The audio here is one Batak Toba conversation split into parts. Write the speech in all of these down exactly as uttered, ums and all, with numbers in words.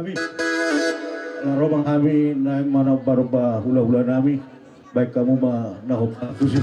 Hami, ala ro ma hami naeng manomba-nomba hula-hula nami, baen hamu ma na hombar tusi.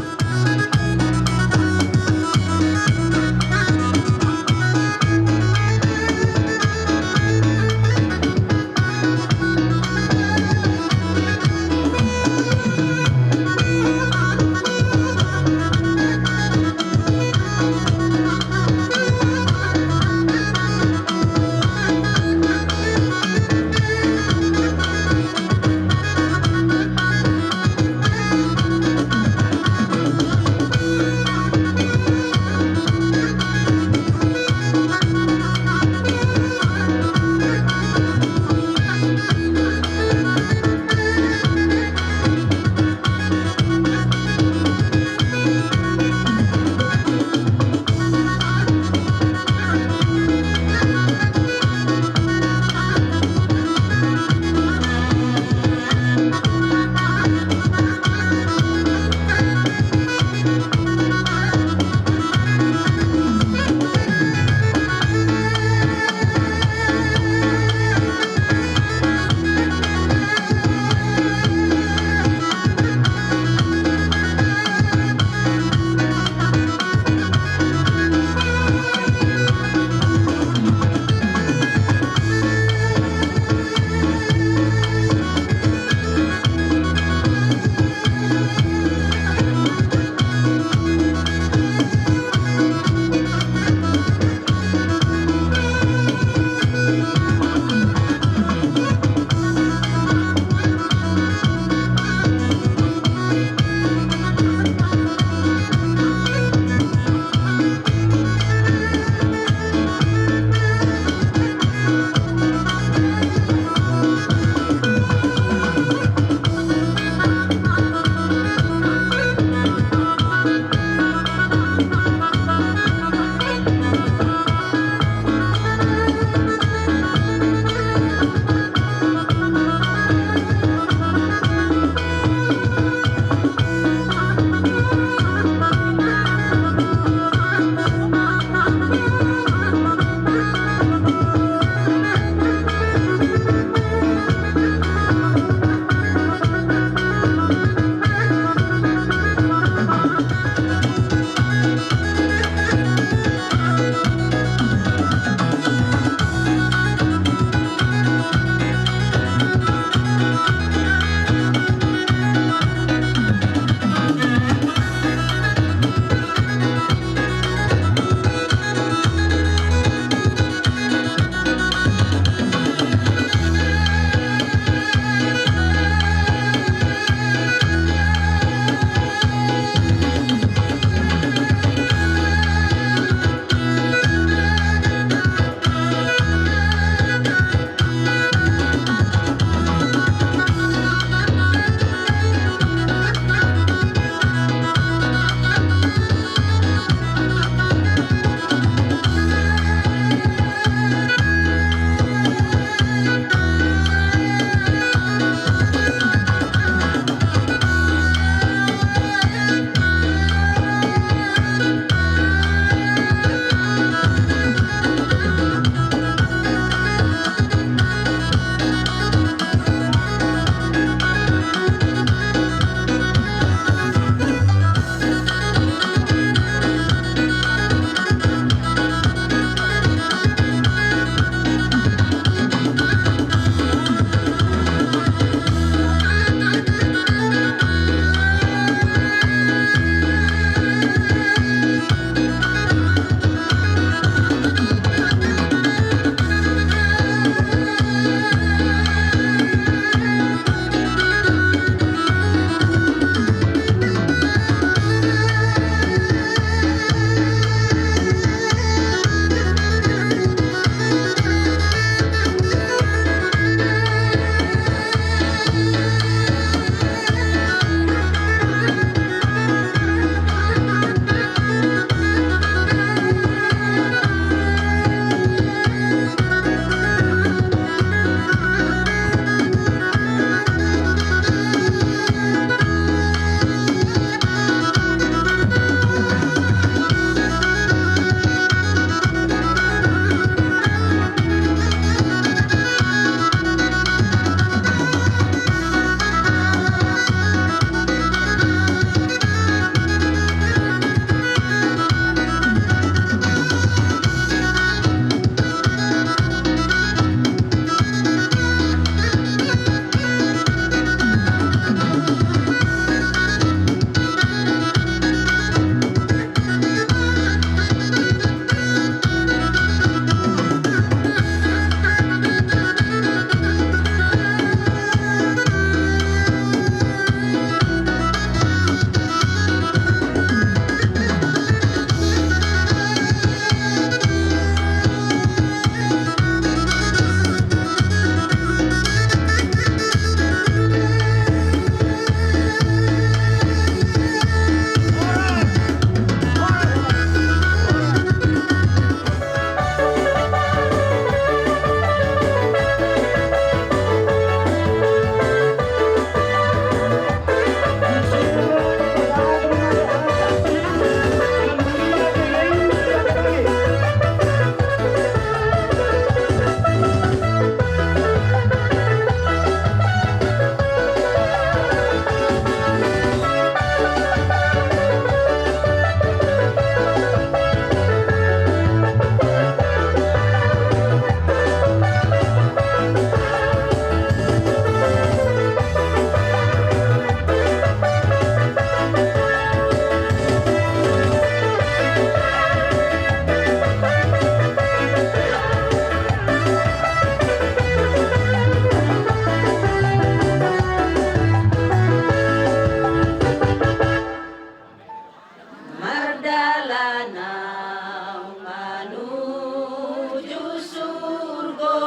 Naung manuju surgo,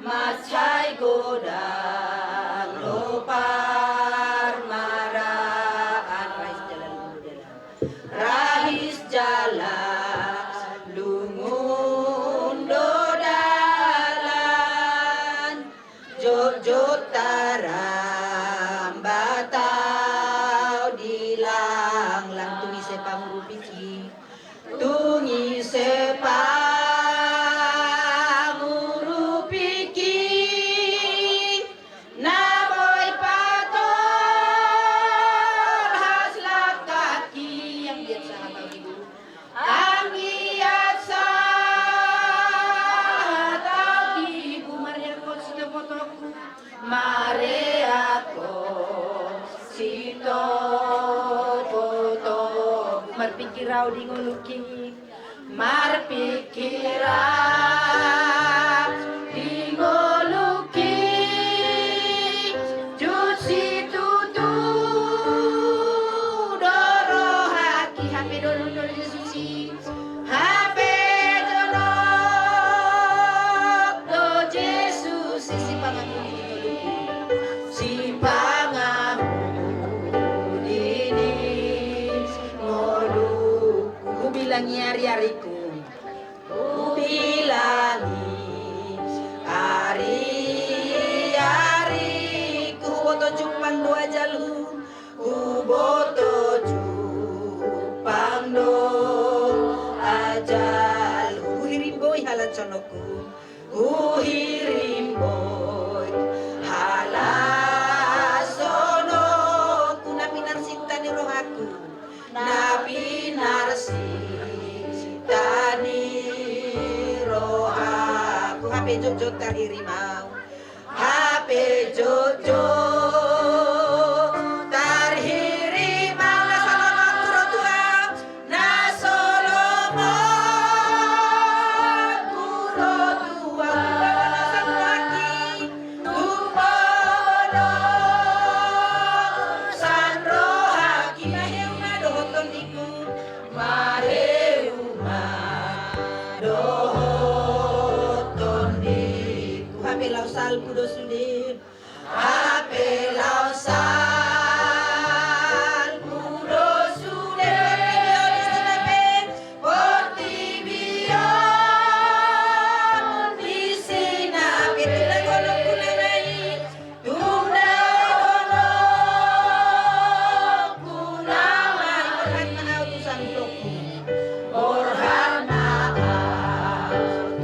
mansai godang do parmaraan. Rahis jala lungun do dalan, jotjot tarambat ahu di langlang. Tung ise pangurupingki, tung ise pangurupingki, na boi patolhas langkangki. Anggiat sahat ahu di guru, anggiat sahat ahu di guru. Mareakhon sitopotopu, mareakhon sitopotopu. Marpingkir ahu di ngolungki, marpingkir ahu di ngolungki, jut situtu do rohangki. Hape dolok do Jesus i, hape dolok do Jesus i, sipangampuni ni ngolungku, sipangampuni ni ngolungku. Hubilangi ariariku, hubilangi ariariku, huboto jumpang do ajalhu, huboto jumpang do ajalhu. Huhirimboi halashononku, huhirimboi halashononku, na pinarsinta ni rohangku, na pinarsinta ni rohangku. Hape jotjot tarhirim ahu, hape jotjot tarhirim ahu, na so lomo hu ro tu ahu, na so lomo hu ro tu ahu. Tumbono san rohangki, tumbono san rohangki, na heuma dohot tondingku, na heuma dohot tondingku. Hape laos salpu do sude, hape laos salpu do sude. Portibi on, portibi on, disi na pe tunda golongku na mai, tunda golongku na mai. Borhat ma ahu tu sangulongku, borhat ma ahu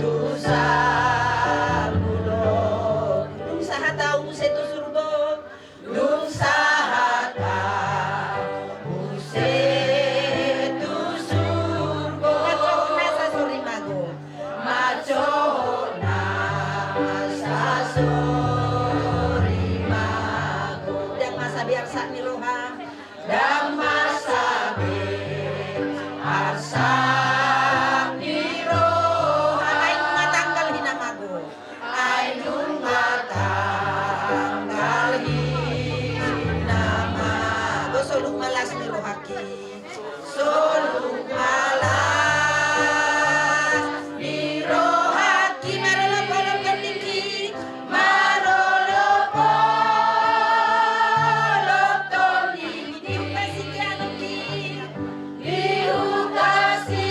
tu sangulongku. Dung sahat ahu muse tu surgo, dung sahat ahu muse tu surgo. Mansohot nasa sorimago, mansohot nasa sorimago. Ndang masa be arsak ni roha, ndang masa be arsak ni roha. Ai nunga tanggal hinamago, ai nunga tanggal hinamago. Solu ma las ni rohangki, solu ma las ni rohangki. Marolopolop tondingki, marolopolop tondingki, di huta sitianonki, di huta si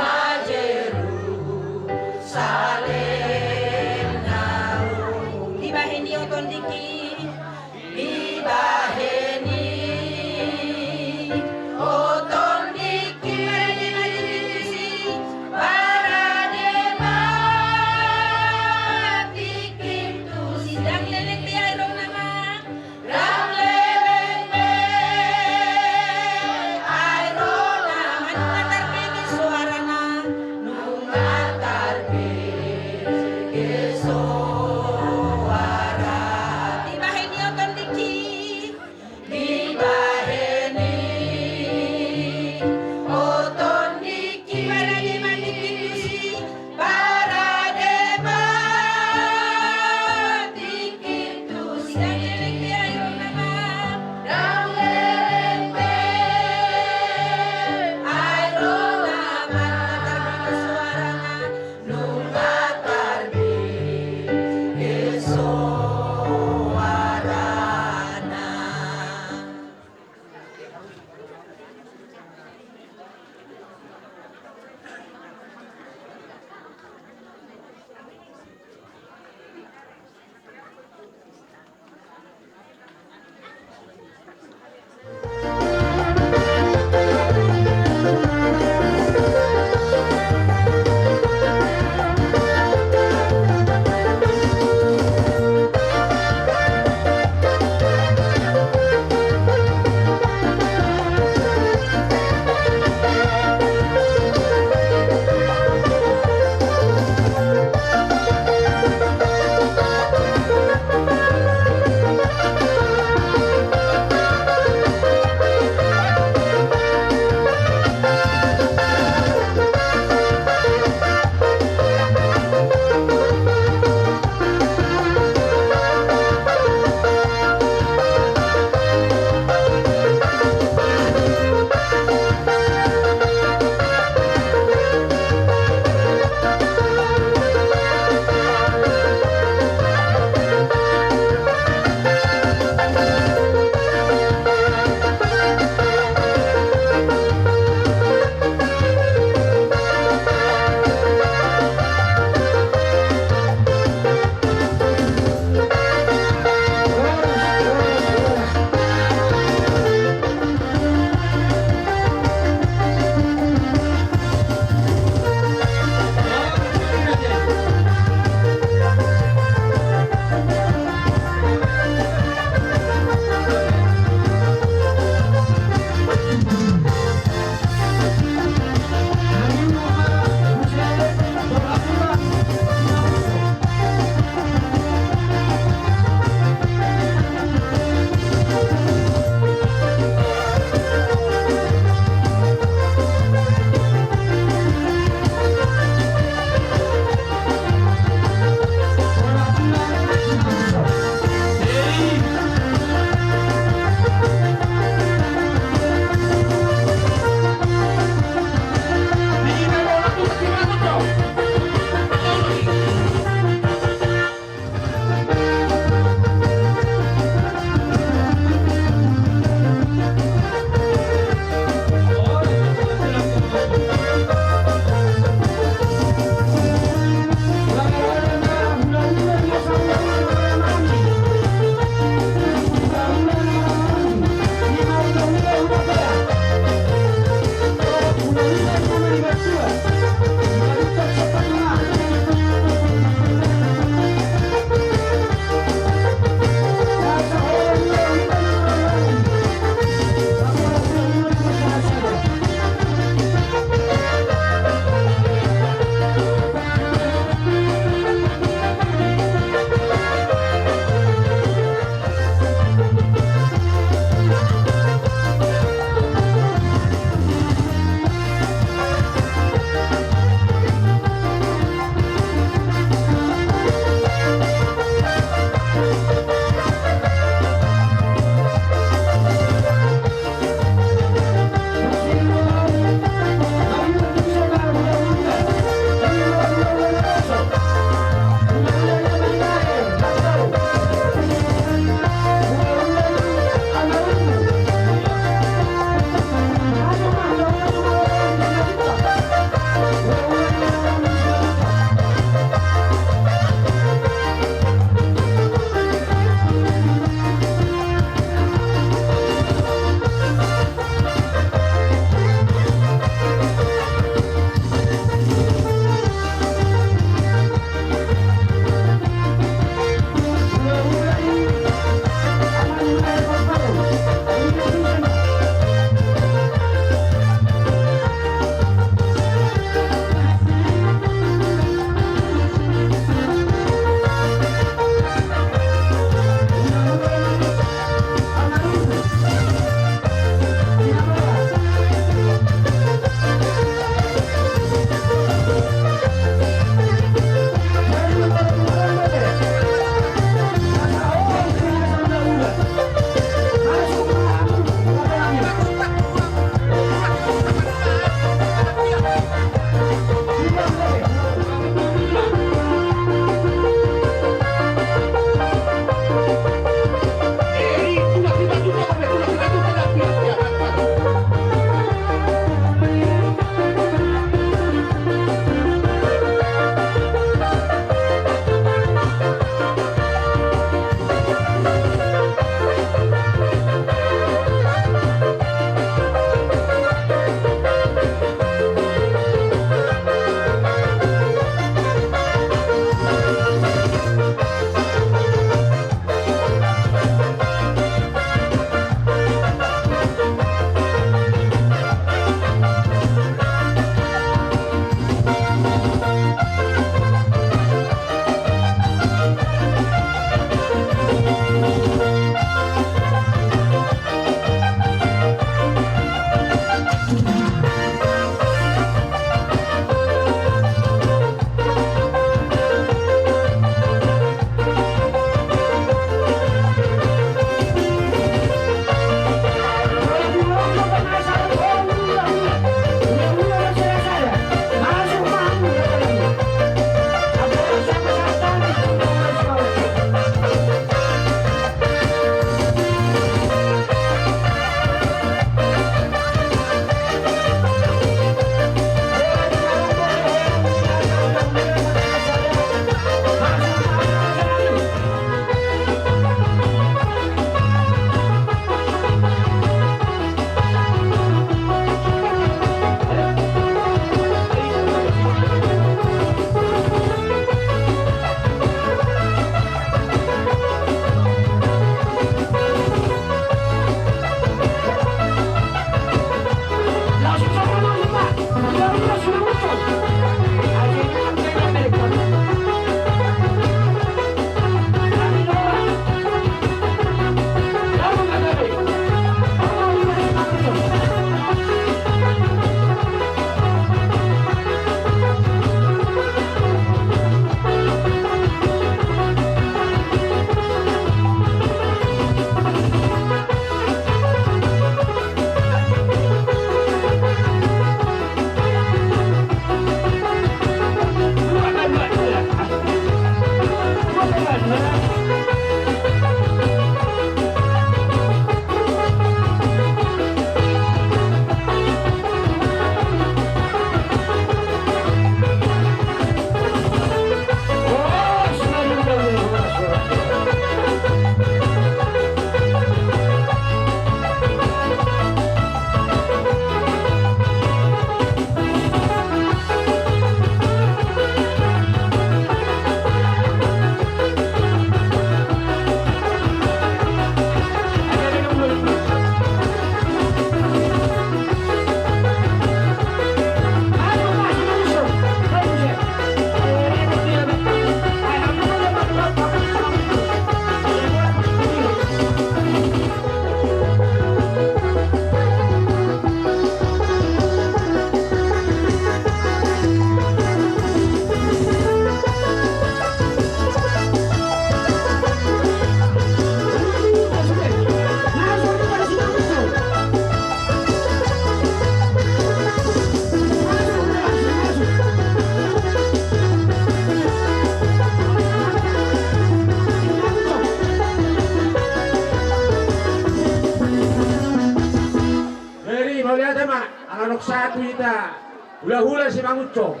Sahat tu hita hulahula Simangunsong.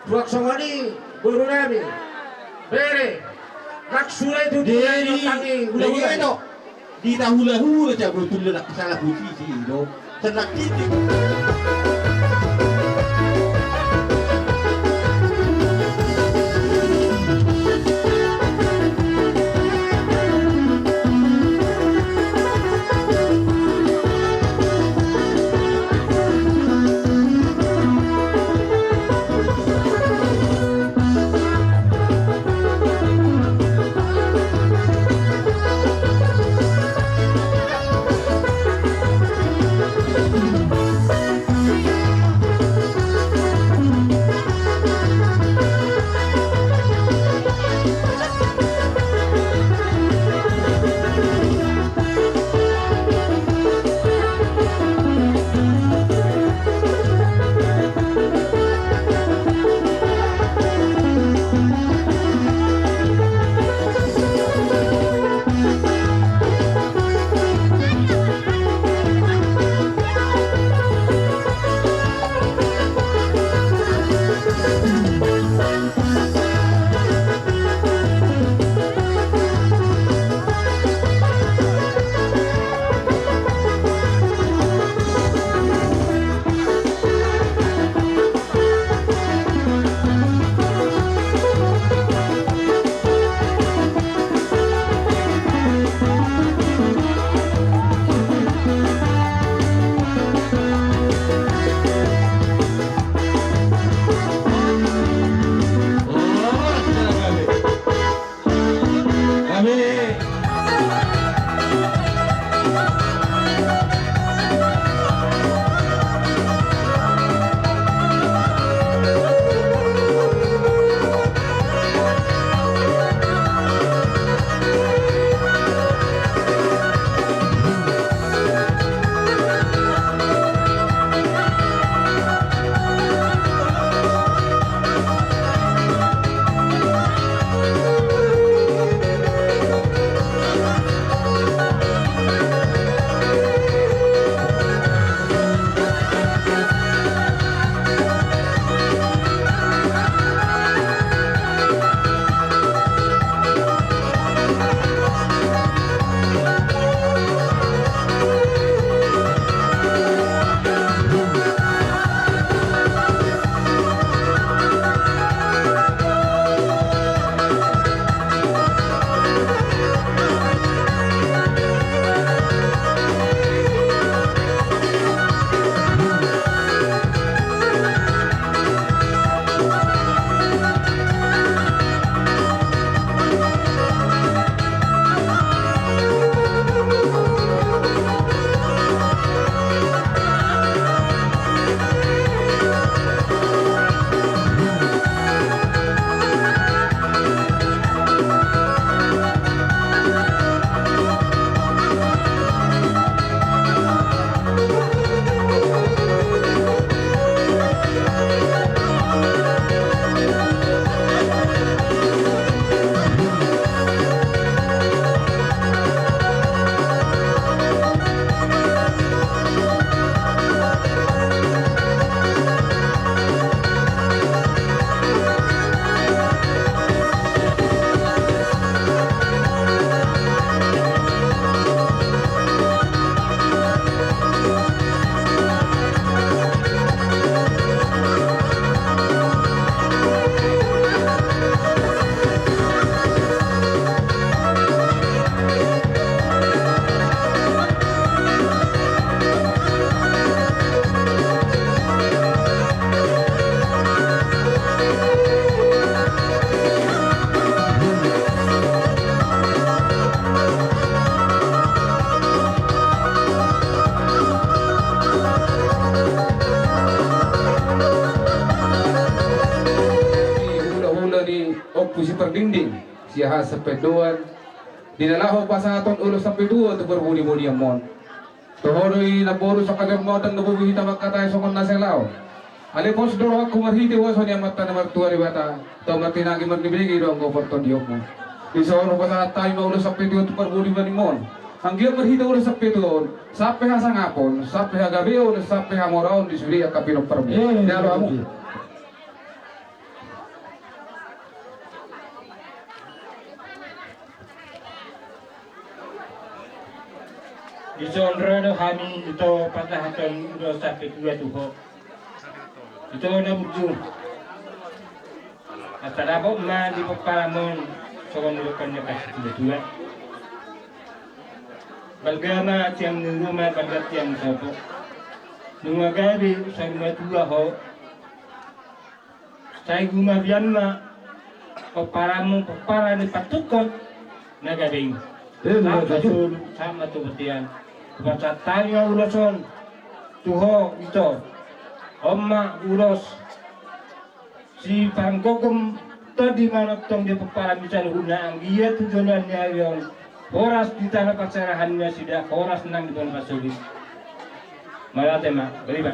Suang songon i boru nami. Bere, maksud i tu dia di, hami hulahula. Di hita hulahula jago tulle na salah posisi do. Senang titik. Hulahula ni Ompu Sipardingding, Siahaan Sampandoan, di na laho pasahathon ulos sampe tua tu parbodibodianmon. Toho do i namboru, songon na jolma on ndang na bobi hita mangkatai songon na sai laho. Alai pos do rohangku marhite huaso ni Amanta na martua Debata, tau martinangi marnibege do anggo partondionmu. Dison hupasahat hami ma ulos sampe tua tu parbodibodianmon. Anggiat marhite ulos sampe tu on, sampe hasangapon, sampe hagabeon, sampe hamoraon di sude angka pinomparmu. Jalo hamu. Dison ro do hami, ito, patahaton ulos sampe tua tu ho. Ito na burju. Asa dapot ma di pomparanmon songon nidok ni angka situa-tua. Balga ma tiang ni ruma, balga tiang ni sopo. Nunga gabe saur matua ho, sai gumabian ma pomparanmon pomparan ni patungkot na gabe i. Sahat ma tu solu, sahat ma tu bontean. Hupasahat hami ma ulos on tu ho, ito. On ma ulos sipargogom tondi manongtong di pomparanmi saluhutna, anggiat tu joloan ni ari on horas di tano parserahan ni nasida, horas nang di bona parsogit. Mauliate ma, beriba.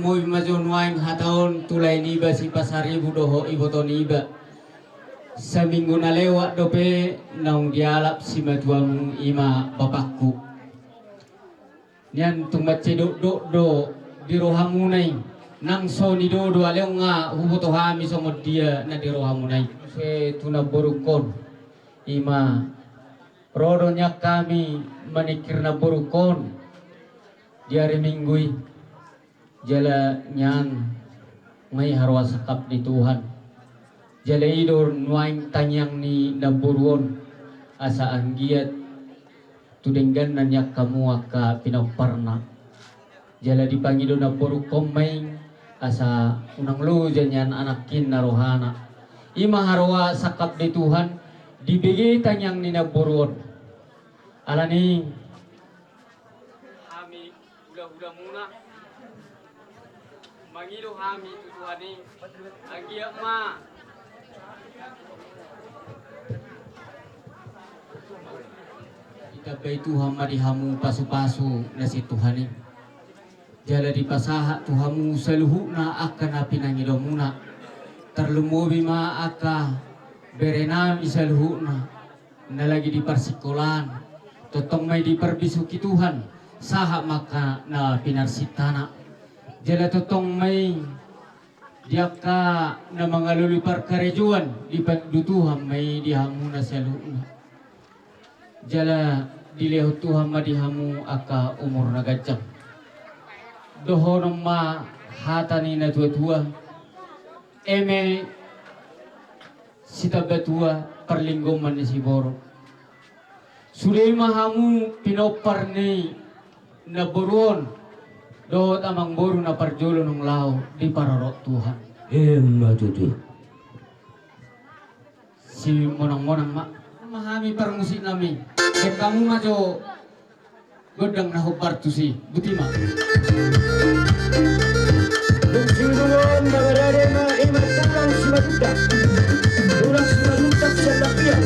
Mui ma jo nuaeng hata on tu lae niba Sipasaribu dohot iboto niba. Saminggu na lewat dope naung dialap simatuamu i ma bapakku. Nian tung mansai dokdok do di rohamuna i. Nang so nidodo ale nga huboto hami songon dia na di rohamuna i. Muse tu namborungkon i ma ro do nian hami maningkir namborungkon di ari Minggu i. Jala nian ma i haroa sangkap ni Tuhan. Jala i do nuaeng tangiang ni namboru on asa anggiat tu dengganna nian hamu angka pinomparna. Jala dipangido namborungkon ma i asa unang loja nian anakkinna rohana. I ma haroa sangkap ni Tuhan dibege tangiang ni namboru on. Alani hami hulahulamuna mangido hami tu Tuhan i anggiat ma ditambai Tuhan ma di hamu pasupasu na sian Tuhan i. Jala dipasahat tu hamu saluhutna angka na pinangidomuna. Tarlumobi ma angka berenami saluhutna na lagi di parsikolaan, tongtong ma i diparbisuhi Tuhan sahat ma angka na pinarsintana. Jala tongtong ma i di angka na mangalului parkarejoan dipangido Tuhan ma i di hamuna saluhutna. Jala dilehon Tuhan ma di hamu angka umur na ganjang. Dohonon ma hata ni natuatua, eme sitambatua parlinggoman ni siborok. Sude ma hamu pinompar ni namboru on dohot amangboru na parjolo naung laho diparorot Tuhan. Emma tutu. Simonangmonang ma. Ma hami parmusiknami. Baen hamu ma jo gondang na hombar tusi. Boti ma. Dung sidung on mangarade ma i ma tulang Simanjuntak, tulang Simanjuntak sian Lampion,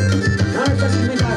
Karajaan Sinaga.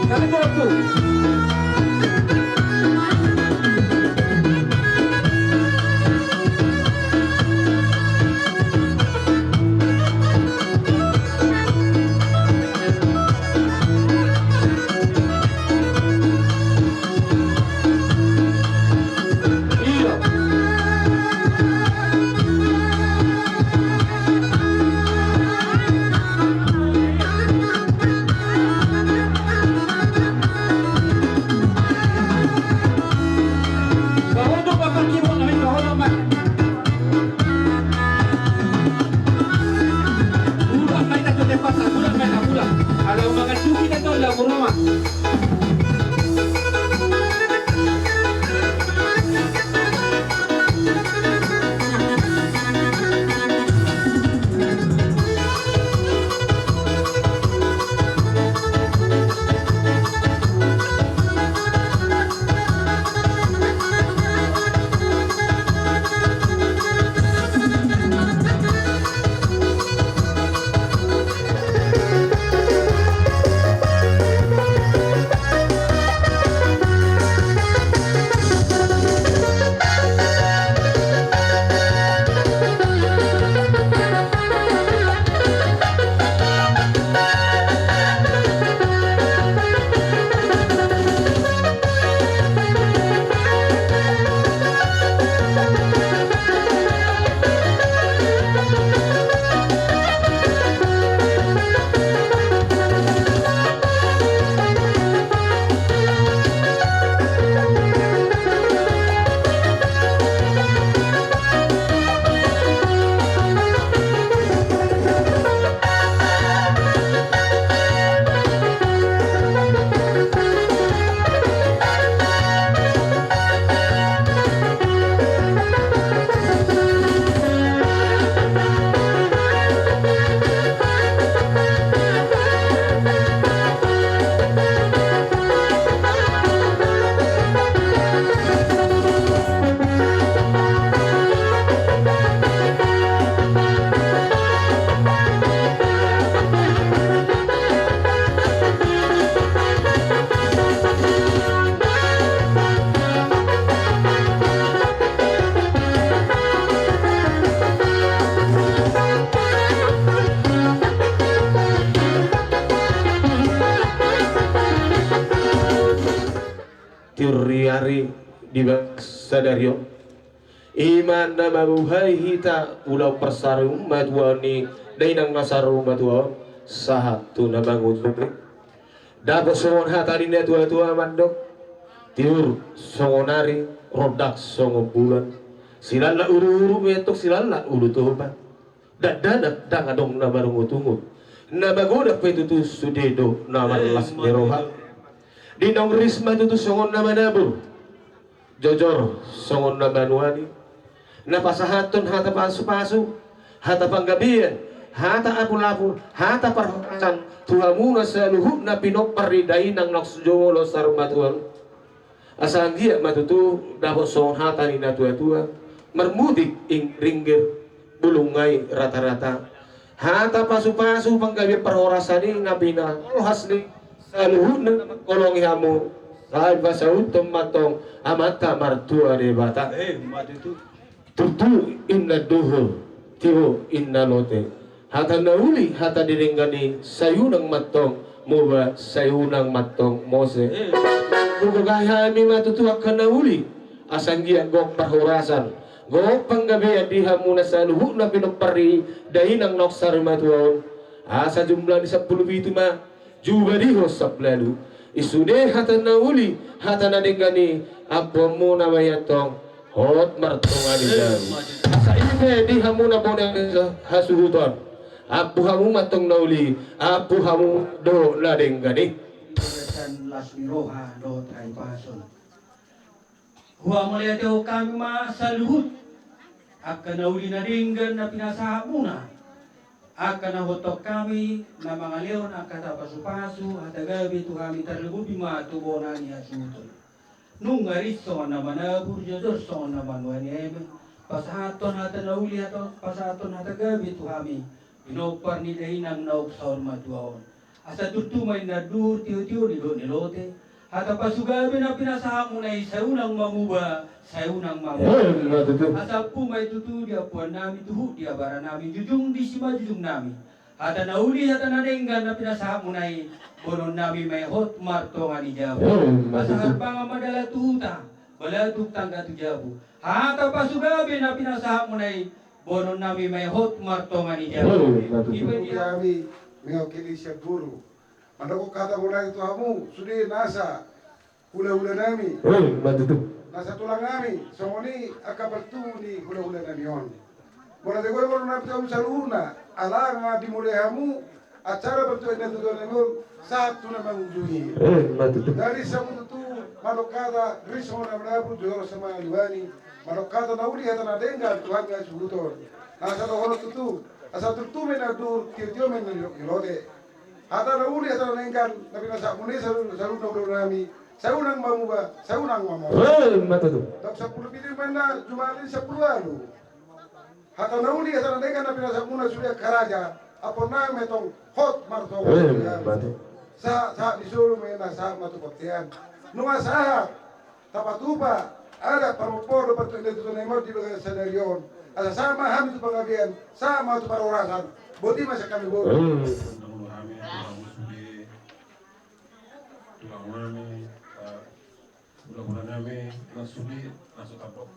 Kami turun tu. Tiur ni ari di bagasan sadari on, i ma na mambuhai hita ulaon parsaur matua ni dainang na saur matua on, sahat tu na mangujungi. Dapot songon hata ni na tua-tua mandok: Tiur songon ari, rondang songon bulan, silala ulu-ulu ma i antong, silala ulu toba. Dakdanak ndang adong na marungut-ungut, na magodang pe tutu sude do na marlas ni roha. Di naung ris ma tutu songon na manabur, jojor songon na manuani, na pasahathon hata pasu-pasu, hata panggabean, hata apul-apul, hata parhorasan tu hamuna saluhutna pinompar ni dainang naung jumolo saur matua on. Asa anggiat ma tutu dapot songon hata ni na tua-tua: Marmutik ingkir-ingkir, bulung ai rata-rata. Hata pasu-pasu, panggabean, parhorasan i na pinatolhas ni saluhutna na mangkolongi hamu, sai pasauthon ma antong Amanta Martua Debata. Eh, ma tutu. Tutu inna dohot, tio inna lote. Hata na uli, hata ni denggan i, sai unang ma antong muba, sai unang ma antong mose. Eh. Hugohi hami ma tutu angka na uli, asa anggiat gok parhorasan, gok panggabean di hamuna saluhutna pinompar ni dainang naung saur matua on. Asa jumlah ni sampulu pitu ma, jubadihon sablalu. I sude hata na uli, hata na denggan i, ampuanmuna ma i antong hot martonga ni daru. Asa i pe di hamuna bona hasuhuton, ampu hamu ma antong na uli, ampu hamu do na denggan i. Las ni roha dohot hahipason. Huhamauliatehon hami ma saluhut angka na uli na denggan na pinasahatmuna, angka na huboto hami na mangalehon angka hata pasu-pasu, hata gabe tu hami, tarlumobi ma tu bona ni hasuhuton. Nunga ris songon na manabur, jojor songon na manuani, eme pasahathon hata na uli, hata, pasahathon hata gabe tu hami pinompar ni dainang naung saur matua on. Asa turtu ma i na duhur tiotio ni lote. Hata pasugabe na pinasahatmuna i, sai unang mamuba, sai unang mamuba. Asa ampu ma i tutu di ampuannami, tuhuk di abarannami, jujung di simanjujungnami. Hata na uli, hata na denggan na pinasahatmuna i, boanonnami ma i hot martonga ni jabu. Asa harpangan ma dalan tu huta, balatuk tangga tu jabu. Hata pasugabe na pinasahatmuna i, boanonnami ma i hot martonga ni jabu. Ipe di hami mewakili sian boru, mandok hata bona i tu hamu sude nasa hulahulanami, nasa tulangnami, songon i angka partubu ni hulahulanami on. Bona tegor bona na pitau saluhutna, ala nga dimulai hamu acara partubu ni hulahulanami on sahat tu na mangujungi. Dari sabututu mandok hata ris ma na manabu, jolo sama liwani, mandok hata na uli, hata na denggan tu hami hasuhuton. Nasa dohonon tutu, asa turtu ma i na duhur, tiotio ma i na lote. Hata na uli, hata na denggan na pinasahatmuna i, saluhutna hulahulanami, sai unang mamuba, sai unang mamora. Dok sampulu pitu ma i na jumadi sampulu ualu. Hata na uli, hata na denggan na pinasahatmuna sude angka raja, ampuannami ma i tong hot martonga ni jabu. Sahat, sahat ni solu ma i na sahat ma tu bontean. Nunga sahat tapatupa adat parmomporon dohot partubu ni hulahulanami on di bagasan sadari on. Asa sahat ma hami tu panggabean, sahat ma tu parhorasan. Boti ma sian hami boru. Tulangnami, eh, hulahulanami, na sude na so tabo,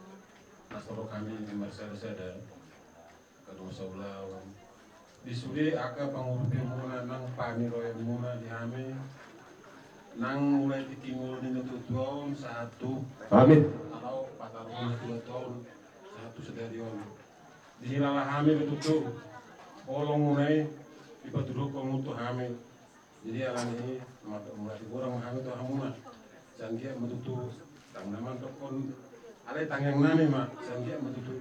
na so tabo hami marsadasada. Kadung saulaon. Di sude angka pangurupimuna nang paniroemuna di hami, nang mulai tingki ngolu ni natuatua on sahat tu, amin, ala pataruhon ni natuatua on sahat tu sadari on. Dihilala hami do tutu holongmuna i, dipatuduhon hamu tu hami. Jadi alani i, mula, mula tigorang ma hami tu hamuna. Sai anggiat ma tutu, tangiang nami ma tutu. Alai tangiangnami ma, sai anggiat ma tutu.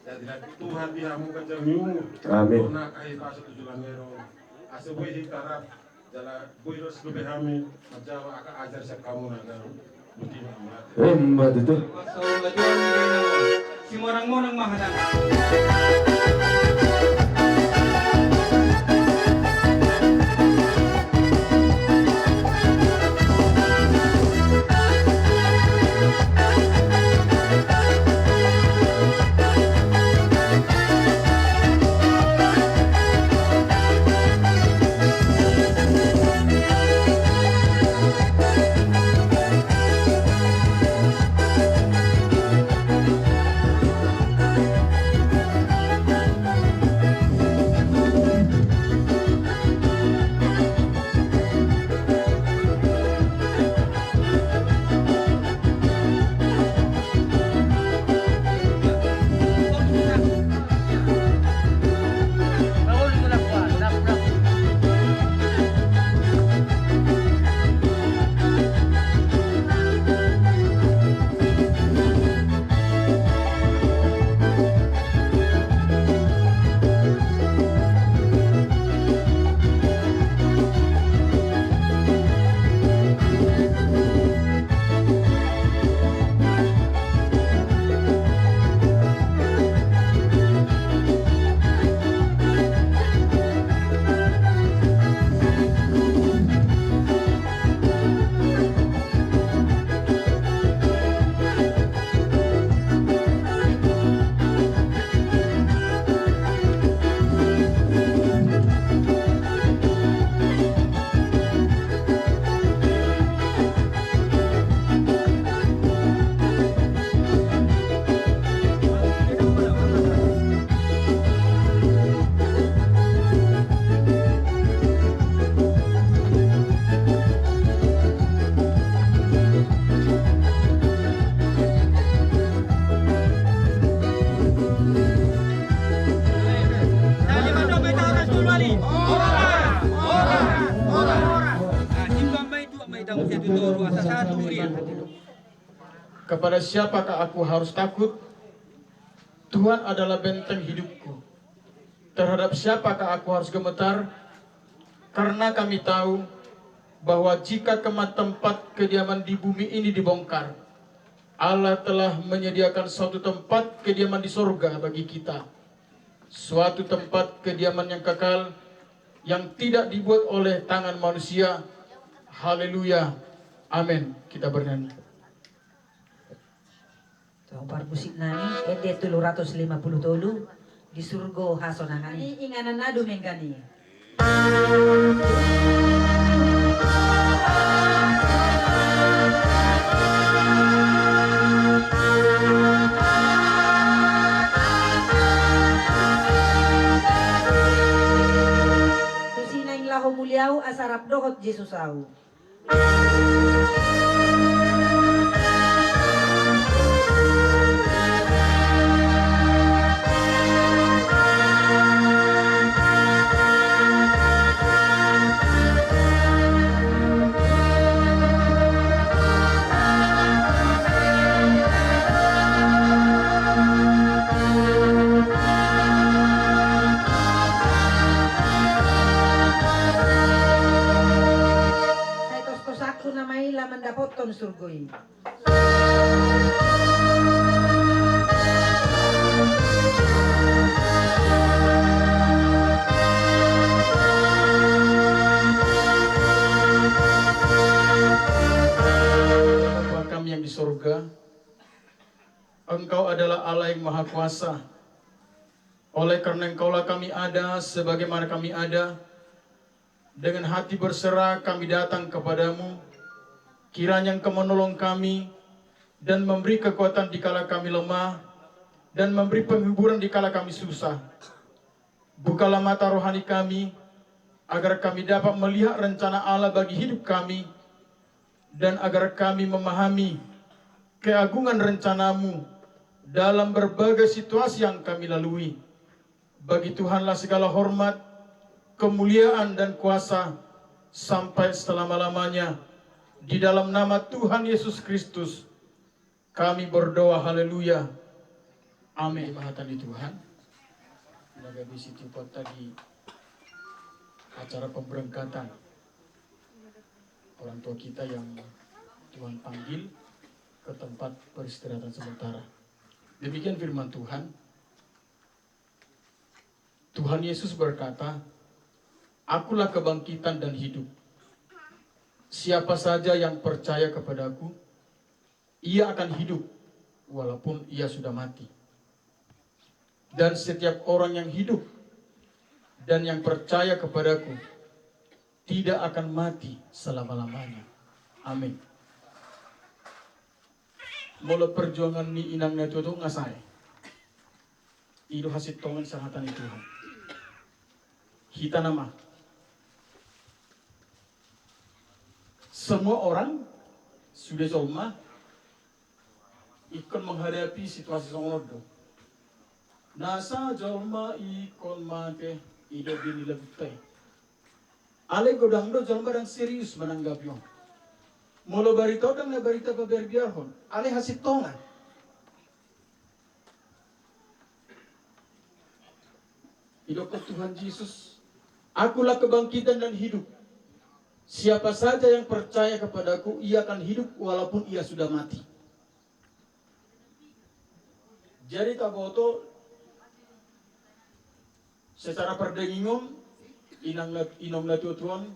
Jadi Tuhan di hamu ganjang ni umur. Amin. Bona kai pasu tujuh langero. Asa boi hita rap, jala boi ros lobi hami, manjaha angka ajar sian hamuna na. Ima tutu. Simonang-monang ma hata. Kepada siapakah aku harus takut? Tuhan adalah benteng hidupku. Terhadap siapakah aku harus gemetar? Karena kami tahu bahwa jika kemah tempat kediaman di bumi ini dibongkar, Allah telah menyediakan suatu tempat kediaman di sorga bagi kita, suatu tempat kediaman yang kekal yang tidak dibuat oleh tangan manusia. Haleluya. Amin. Kita bernyanyi. Tong parmusik nami, ende tolu ratus lima puluh tolu, di surgo hasonangan i. Inganan na dumenggan i. Tusi naeng laho muli ahu asa rap dohot Jesus ahu. Sai toskosangku nama i laho mandapothon surgo i. Bapa kami yang di sorga, Engkau adalah Allah yang Maha Kuasa. Oleh karena Engkaulah kami ada, sebagaimana kami ada, dengan hati berserah kami datang kepada-Mu. Kiranya Engkau menolong kami dan memberi kekuatan dikala kami lemah, dan memberi penghiburan dikala kami susah. Bukalah mata rohani kami, agar kami dapat melihat rencana Allah bagi hidup kami, dan agar kami memahami keagungan rencana-Mu dalam berbagai situasi yang kami lalui. Bagi Tuhanlah segala hormat, kemuliaan, dan kuasa sampai selama-lamanya. Di dalam nama Tuhan Yesus Kristus, kami berdoa, haleluya. Amin. Ima hata ni Tuhan. Na gabe sitiuponta di acara pemberangkatan orang tua kita yang Tuhan panggil ke tempat peristirahatan sementara. Demikian firman Tuhan. Tuhan Yesus berkata, "Akulah kebangkitan dan hidup. Siapa saja yang percaya kepada-Ku, ia akan hidup, walaupun ia sudah mati. Dan setiap orang yang hidup dan yang percaya kepada-Ku tidak akan mati selama-lamanya." Amin. Molo perjuangan ni inang na tuatua nga sae. I do hasintongan sian hata ni Tuhan. Hita nama. Semua orang, sude jolma, ingkon menghadapi situasi songon on do. Nasa jolma ingkon mate, i do bini labuta i. Alai godang do jolma ndang serius mananggapi on. Molo barita on ndang na barita pabiarbiarhon, alai hasintongan. Didok Tuhan Jesus, "Akulah kebangkitan dan hidup. Siapa saja yang percaya kepada-Ku, ia akan hidup walaupun ia sudah mati." Jadi taboto, secara pardagingon, inang na, inong na tuatua on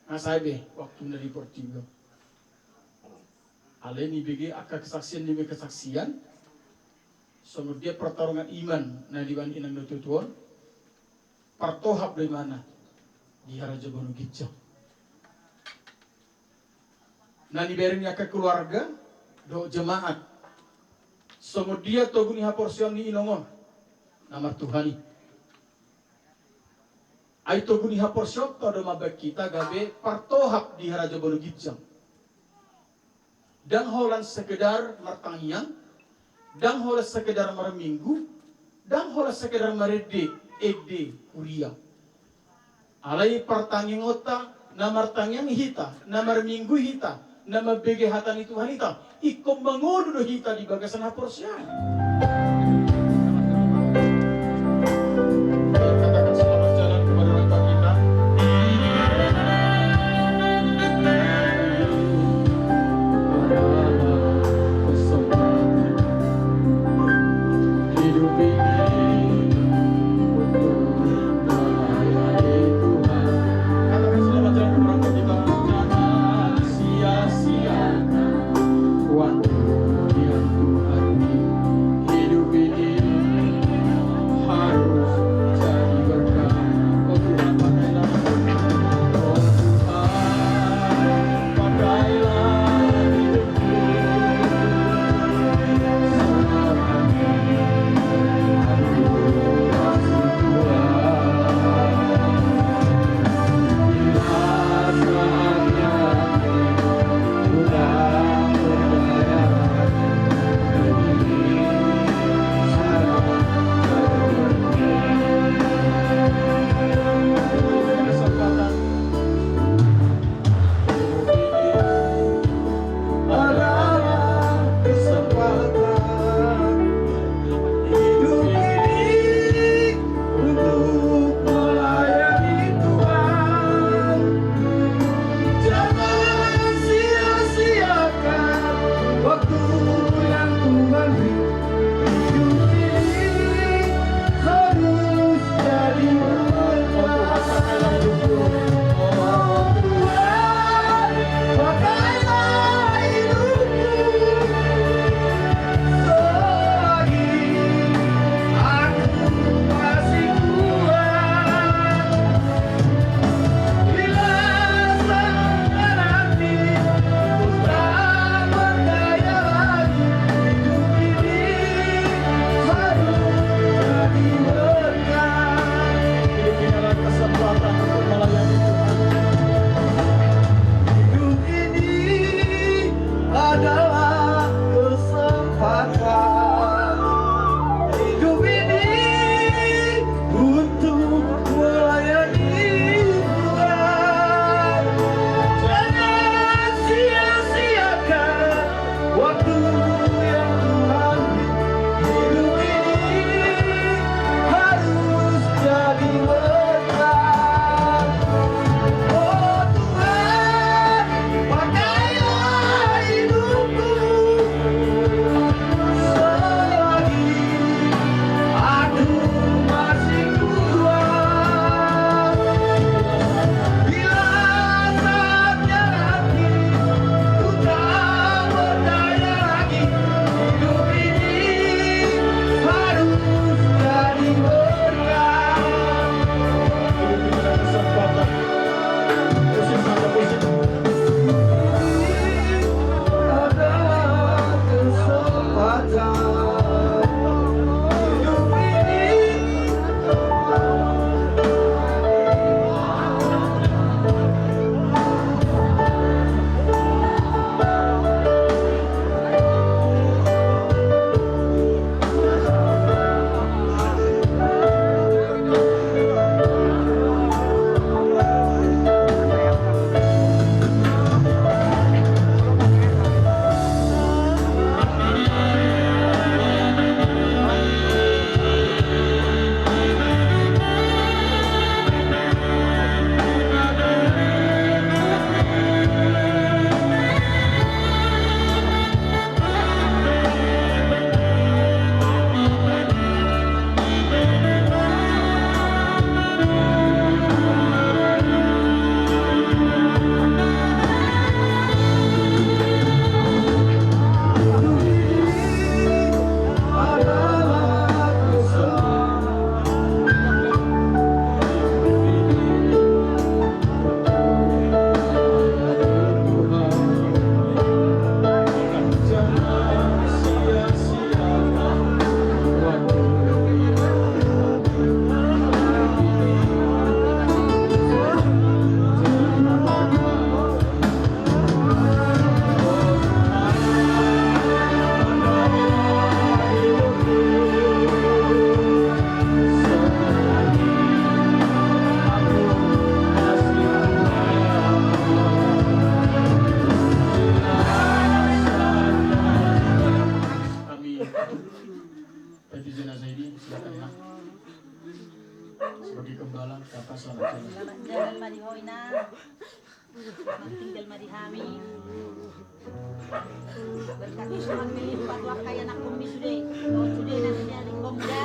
nga sae be waktuna di portibi on. Alai nibege angka kesaksian, nibege kesaksian, songon dia pertarungan iman na dibaen inang na tuatua on, partohap do imana di harajaon banua ginjang. Na nibereng ni angka keluarga dohot jemaat, songon dia togu ni haporseaon ni inong on na martuhan i. Ai togu ni haporseaonta do mambaen hita gabe partohap di harajaon banua ginjang. Ndang holan sekedar martangiang, ndang holan sekedar marminggu, ndang holan sekedar marende, ende huria. Alai partangiangonta, na martangiang hita, na marminggu hita, na mambege hata ni Tuhan hita, ingkon mangolu do hita di bagasan haporseaon. Katakan selamat jalan kepada orang tua kita. Hidup ini untuk melayani Tuhan. Tinggal ma di hami. Berkati suami, patuah kaya anak kami sudah. Kau sudah nanti ada komda.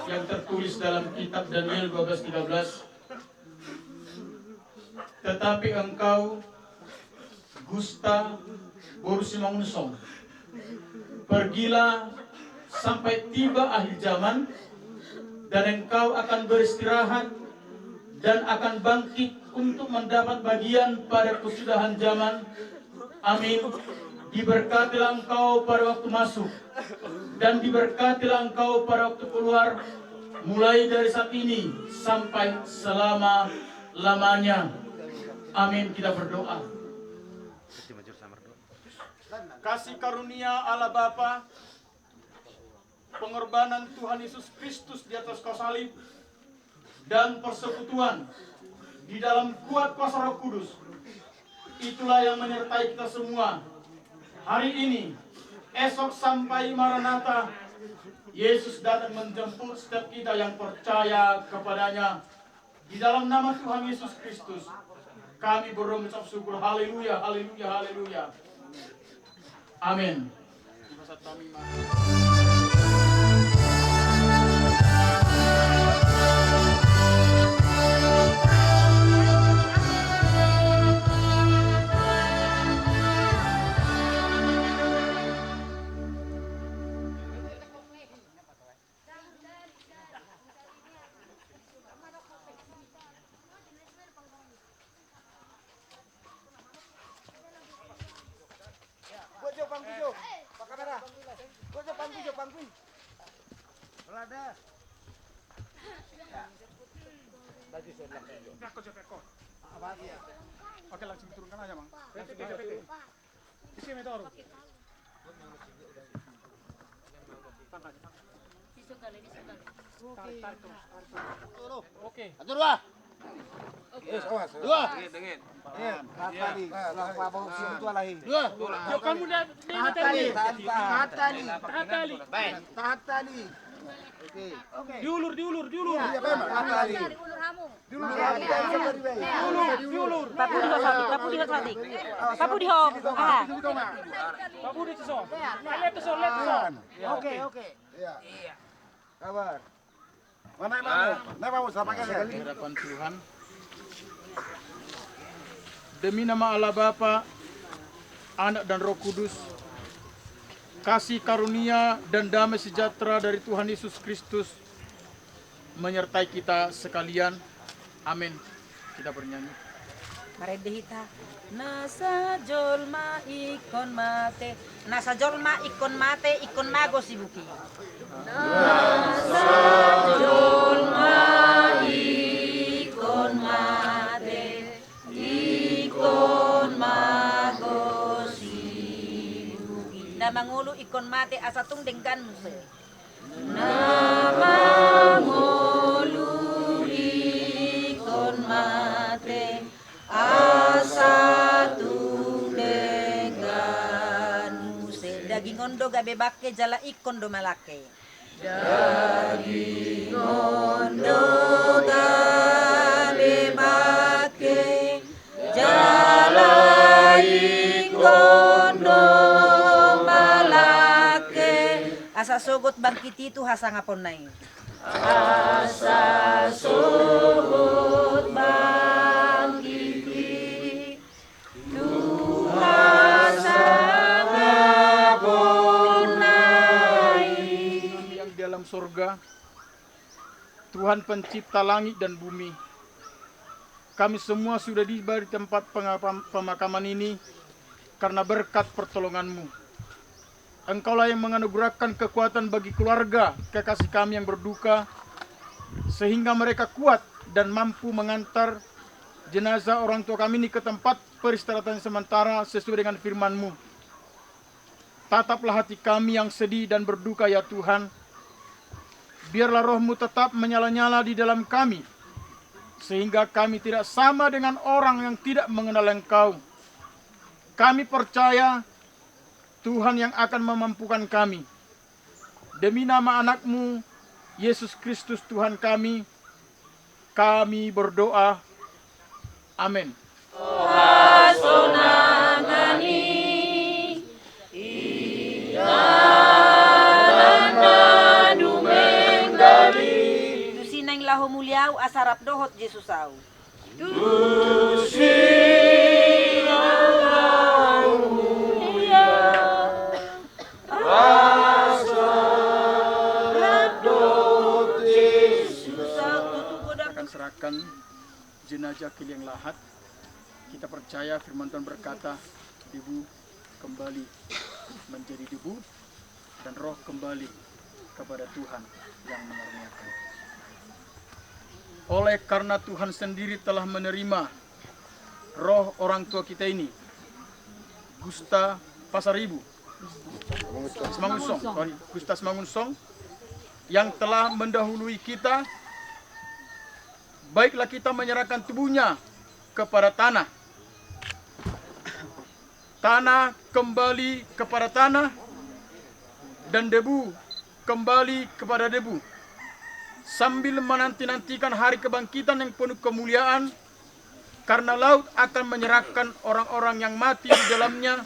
Yang tertulis dalam kitab Daniel dua belas tiga belas, tetapi engkau, Gusta boru Simangunsong, pergilah sampai tiba akhir zaman, dan engkau akan beristirahat dan akan bangkit untuk mendapat bagian pada kesudahan zaman. Amin. Diberkatilah engkau pada waktu masuk, dan diberkatilah engkau pada waktu keluar, mulai dari saat ini sampai selama-lamanya. Amin. Kita berdoa. Kasih karunia Allah Bapa, pengorbanan Tuhan Yesus Kristus di atas kayu salib, dan persekutuan di dalam kuat kuasa Roh Kudus, itulah yang menyertai kita semua hari ini, esok sampai Maranatha. Yesus datang menjemput setiap kita yang percaya kepada-Nya. Di dalam nama Tuhan Yesus Kristus, kami berdoa mengucap syukur. Haleluya, haleluya, haleluya. Amin. Buat jo, pangku jo. Pak kamera. Buat jo, pangku jo, pangku. Lada. Peko jo, peko. Apa? Iya. Oke, langsung turunkan aja, Mang. Langsung aja, peko. Isi motor. Oke. Satu, dua. Awas, awas. Dua. Dengin, dengin. Iya, tahan tali. Nah, nah, nah, nah. Dua. Yo, kamu dah, dah tahan tali. Tahan tali. Tahan tali. Tahan tali. Baik. Tahan tali. Oke. Diulur, diulur, diulur. Iya, Pak, tahan tali. Diulur, diulur. Diulur, diulur. Papu di ho, Sadik, papu di ho, Sadik. Papu di ho. Ah. Papu di ho. Lihat tuh, lihat tuh. Oke, oke. Iya. Sabar. Mana emang? Mana emang? Siapa kasih? Di hadapan Tuhan. Demi nama Allah Bapa, Anak dan Roh Kudus, kasih karunia dan damai sejahtera dari Tuhan Yesus Kristus menyertai kita sekalian. Amin. Kita bernyanyi. Marende hita. Nasa jolma ingkon mate. Nasa jolma ingkon mate, ingkon mago sibuki. Nasa jolma ingkon mate, ingkon mago sibuki. Na mangolu ingkon mate asa tung denggan muse. Na mangolu ingkon mate, asa tung denggan muse. Daging on do gabe bangke jala ingkon do malangke. Daging on do gabe Sogot bangkit i tu hasangaponna i. Asa sogot bangkit i tu hasangaponna i. Yang di alam sorga, Tuhan pencipta langit dan bumi, kami semua sudah tiba di tempat pengapam-, pemakaman ini karena berkat pertolongan-Mu. Engkaulah yang menganugerahkan kekuatan bagi keluarga kekasih kami yang berduka, sehingga mereka kuat dan mampu mengantar jenazah orang tua kami ini ke tempat peristirahatan sementara sesuai dengan firman-Mu. Tataplah hati kami yang sedih dan berduka, ya Tuhan. Biarlah Roh-Mu tetap menyala-nyala di dalam kami, sehingga kami tidak sama dengan orang yang tidak mengenal Engkau. Kami percaya Tuhan yang akan memampukan kami. Demi nama Anak-Mu, Yesus Kristus Tuhan kami, kami berdoa. Amin. Tusi naeng laho muliau asa rap dohot Jesus au. Tusi naeng laho muliau asa rap dohot Jesus au. Akan serahkan jenazah ke liang lahat. Kita percaya firman Tuhan berkata, debu kembali menjadi debu, dan roh kembali kepada Tuhan yang mengaruniakan. Oleh karena Tuhan sendiri telah menerima roh orang tua kita ini, Gusta Pasaribu, Simangunsong, sorry, Gusta Simangunsong, yang telah mendahului kita, baiklah kita menyerahkan tubuhnya kepada tanah. Tanah kembali kepada tanah, dan debu kembali kepada debu. Sambil menanti-nantikan hari kebangkitan yang penuh kemuliaan, karena laut akan menyerahkan orang-orang yang mati di dalamnya,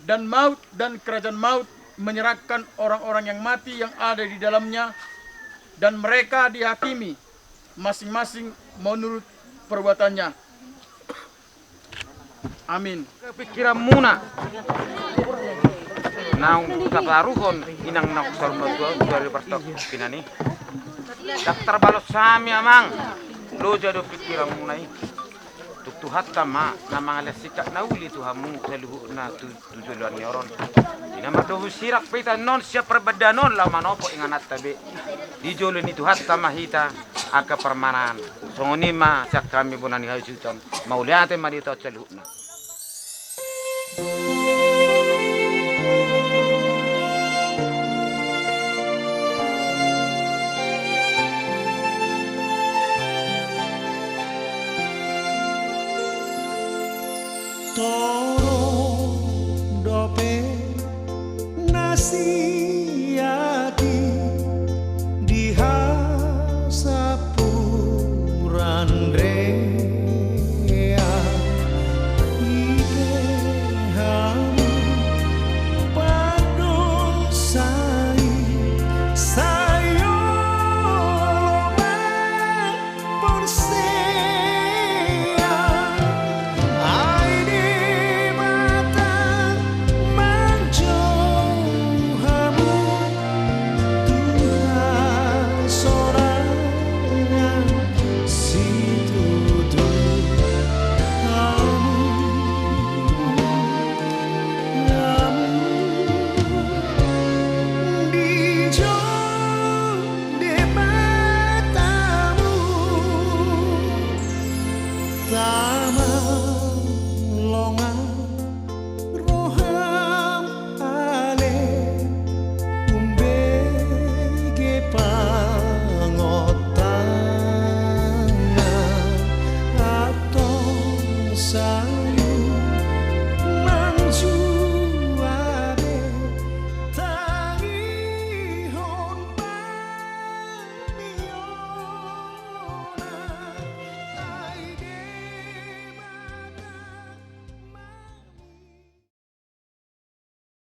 dan maut dan kerajaan maut menyerahkan orang-orang yang mati yang ada di dalamnya, dan mereka dihakimi masing-masing menurut perbuatannya. Amin. Pikiranmuna naung taparuhon inang na saur matua, suari partokkinan i. Ndang tarbalos hami, Amang. Loja do pikiranmuna i. Tung Tuhanta ma na mangalehon singkat na uli tu hamu saluhutna tu tu joloan ni ari on. Di na mardomu sirak pe hita annon sian parbadiaan on laho manopot ingananta be. Di jolo ni Tuhanta ma hita angka parmahan. Songon i ma sian hami bona ni hasuhuton. Mauliate ma di hita saluhutna. Torop dope nasida di hasampuran rea, i pe hamu pardosa i, sai olo ma porsea, ai Debata manjou hamu tu hasorangan situtu. Hamu, hamu dijou Debata hamu, tama longan roham ale, umbege pangotangan, antong sa